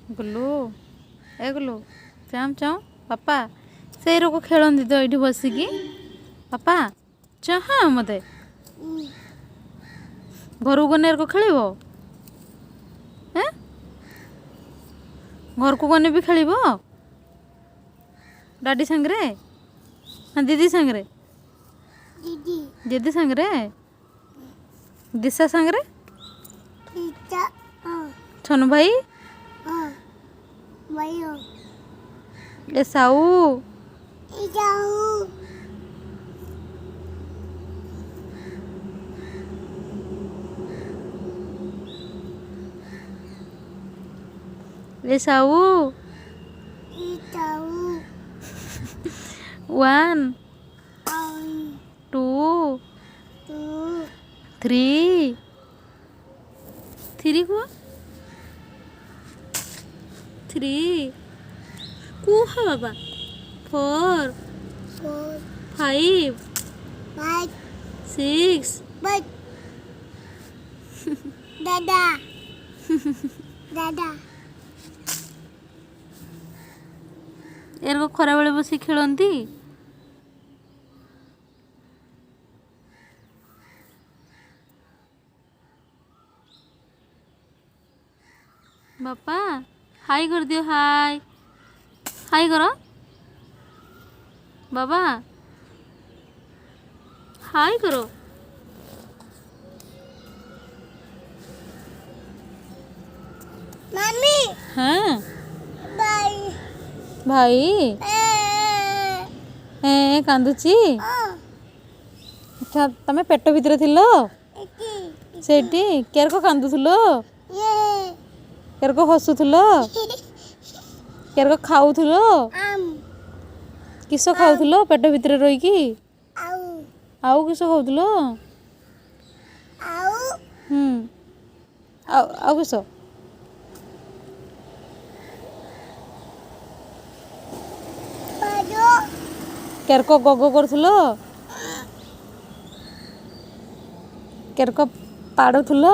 ଗୁଲୁ, ଏ ଗୁଲୁ, ଚାଁ ଚାଁ ବାପା, ସେଇ ରୋଗ ଖେଳନ୍ତି ତ ଏଇଠି ବସିକି। ବାପା ଚାହାଁ ମୋତେ ଘରକୁ ଗନେ ଏରକ ଖେଳିବ? ଏଁ, ଘରକୁ ଗନେ ବି ଖେଳିବ ଡାଡି ସାଙ୍ଗରେ ନା ଦିଦି ସାଙ୍ଗରେ? ଦିଦି ସାଙ୍ଗରେ, ଦିଶା ସାଙ୍ଗରେ, ଛନୁ ଭାଇ, ଏ ସାଉ। ଏ ସାଉ। 1 2 3 3 କୁହ, 3 କୁହ ବାବା, 4 5 6। ଦାଦା ଦାଦା। ଏରକ ଖରାବେଳେ ବସି ଖେଳନ୍ତି। ବାପା ହାଇ କରିଦିଅ, ହାଇ ହାଇ କର ବାବା, ହାଇ କର। ମାମି। ହଁ। ଭାଇ। ଭାଇ ଏ କାନ୍ଦୁଛି। ଆଚ୍ଛା, ତମେ ପେଟ ଭିତରେ ଥିଲ ସେଇଠି, କେରକ କାନ୍ଦୁଥିଲ, କେରକ ହସୁଥିଲ, କେରକ ଖାଉଥିଲ? କିସ ଖାଉଥିଲ ପେଟ ଭିତରେ ରହିକି? ଆଉ କିସ ଖାଉଥିଲ? ହୁଁ, ଆଉ ଆଉ କିସ? କେରକ ଗଗ କରୁଥିଲ, କେରକ ପାଡ଼ୁଥିଲ?